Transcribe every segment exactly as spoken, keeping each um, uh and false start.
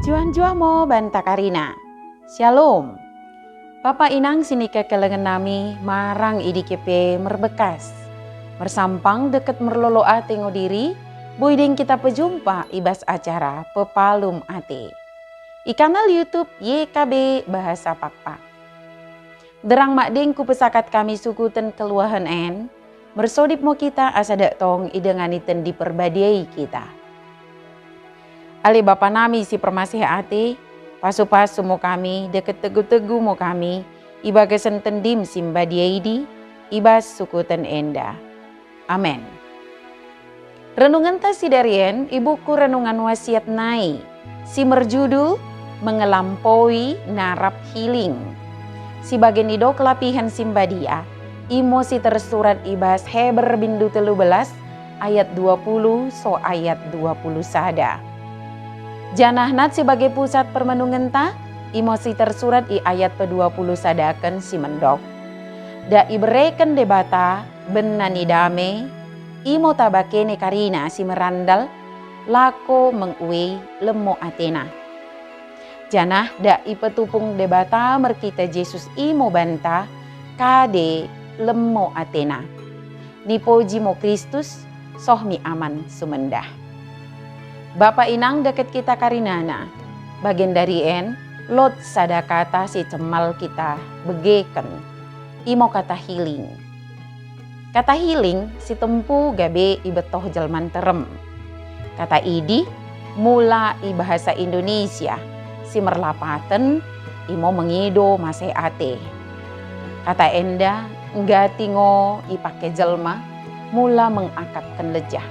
Njuah-njuah mo banta karina. Syalom. Bapa inang sinikekelengen nami marang i dike pe merbekas. Mersampang dekket merlolo ate ngo diri, boi deng kita pejumpa i bas acara Pepalum Ate. I kanal YouTube Y K B Bahasa Pakpak. Sinderrang madeng kupesakat kami sukuten keluahen en, mersodip mo kita asa dak tong idengani Tendi Perbadia i kita. Ale Bapa nami si permaseh ate, pasu-pasu mo kami, dekket tegu-tegu mo kami, i bagasen Tendim si mbadia idi, i bas sukuten enda. Amen. Renungenta sidarien i buku Renungan Wasiat nai, si merjudul Mengelampoi Narap Healing. Si bage nidok lapihen si mbadia, imo si tersurat i bas Heber bindu tellu belas ayat dua puluh soh ayat dua puluh sada. Janah nat si bage pusat permenungenta, imo si tersurat i ayat pedua puluh sadaken si mendok. Dak ibereken Debata benna ni dame, imo taba kene karina si merandal, lako menguei lemmo atena. Janah dak ipetupung Debata merkite Jesus imo banta, kade lemmo atena. Nipoji mo Kristus, soh mi Aman sumendah. Bapa inang dekket kita karinana, bagendari en, lot sada kata si cemmal kita begeken. Imo kata healing. Kata healing sitempu gabe ibettoh jelma nterrem. Kata idi mula i bahasa Indonesia, si merlapaten imo mengido maseh ate. Kata enda nggati ngo ipake jelma mula mengakapken lejah.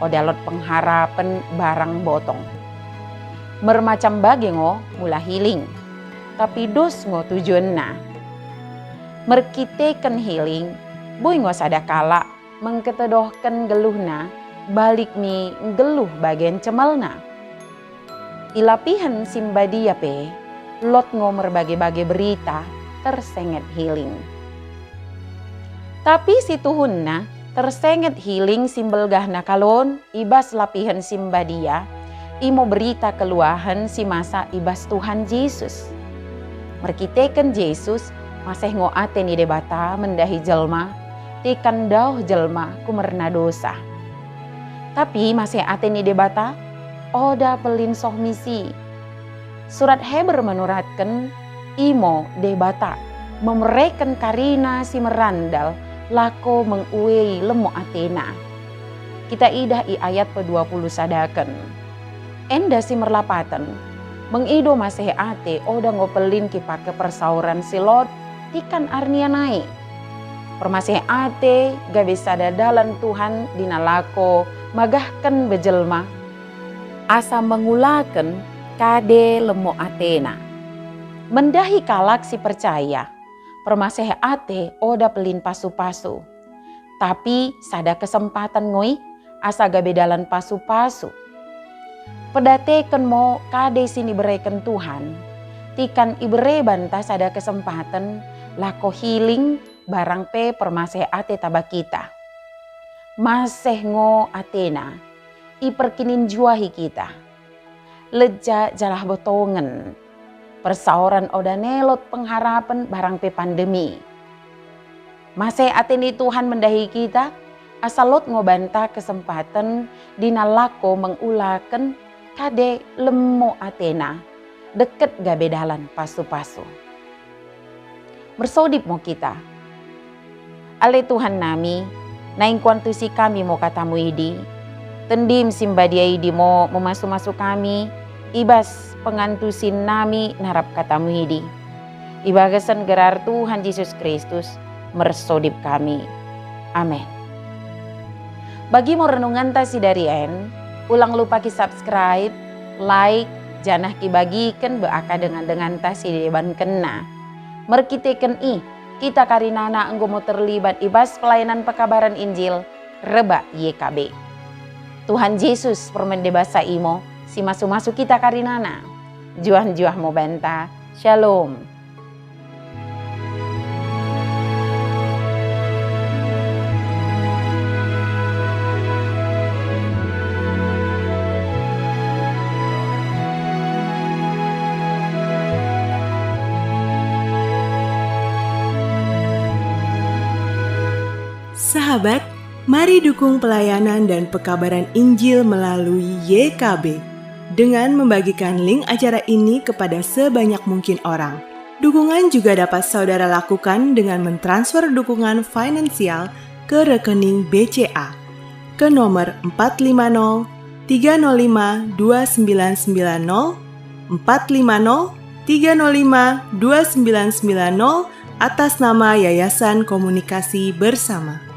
Oda lot pengharapen barang botong. Mermacam bage ngo mula healing, tapi dos ngo tujuenna. Merkiteken healing, boi ngo sada kalak mengketedohken nggelluhna, balik mi nggelluh bagen cemmalna. I lapihen si mbadia pe, lot ngo merbage-bage berita tersenget healing. Tapi situhunna, tersenget healing si mbelgahna kalon i bas lapihen si mbadia, imo berita keluahen si masa i bas Tuhan Jesus. Merkiteken Jesus, maseh ngo ate ni Debata mendahi jelma, tikan ndaoh jelma kumerna dosa. Tapi maseh ate ni Debata, oda pellin soh mi si. Surat Heber menuratken, imo Debata memereken karina si merandal lako menguei lemmo atena. Kita idah i ayat pedua puluh sadaken. Enda si merlapaten, mengido maseh ate oda ngo pellin kipake persaoren si lot tikan arnia nai. Permaseh ate gabe sada dalan Tuhan dina lako magahken be jelma, asa mengulaken kade lemmo atena. Mendahi kalak si percaya, permaseh ate oda pellin pasu-pasu. Tapi sada kesempaten ngo i, asa gabe dalan pasu-pasu. Pedateken mo kade sinibereken Tuhan, tikan ibere banta sada kesempaten lako healing barang pe permaseh ate taba kita. Maseh ngo atena, iperkininjuahi kita. Lejja janah botongen. Persaoren oda ne lot pengharapen barang pe pandemi. Maseh ate ni Tuhan mendahi kita, asa lot ngo banta kesempaten dina lako mengulaken kade lemmo atena, dekket gabe dalan pasu-pasu. Mersodip mo kita. Ale Tuhan nami, naing kuantusi kami mo katamu idi. Tendim si mbadia idi mo memasu-masu kami, i bas pengantusin nami narap katamu idi. I bagasen gerar Tuhan Jesus Kristus, mersodip kami. Amen. Bagi mo renungenta sidari en, ulang lupa ki-subscribe, like, janah kibagiken be akka dengan-denganta sidebankenna. Merkiteken i, kita karinana enggo mo terlibat i bas pelayanan pekabaren Injil rebbak Y K B. Tuhan Jesus permende basa imo, simasu-masu kita karinana. Njuah-njuah mo banta. Shalom. Sahabat, mari dukung pelayanan dan pekabaran Injil melalui Y K B dengan membagikan link acara ini kepada sebanyak mungkin orang. Dukungan juga dapat saudara lakukan dengan mentransfer dukungan finansial ke rekening B C A ke nomor empat lima nol tiga nol lima dua sembilan sembilan nol, empat lima nol tiga nol lima dua sembilan sembilan nol, atas nama Yayasan Komunikasi Bersama.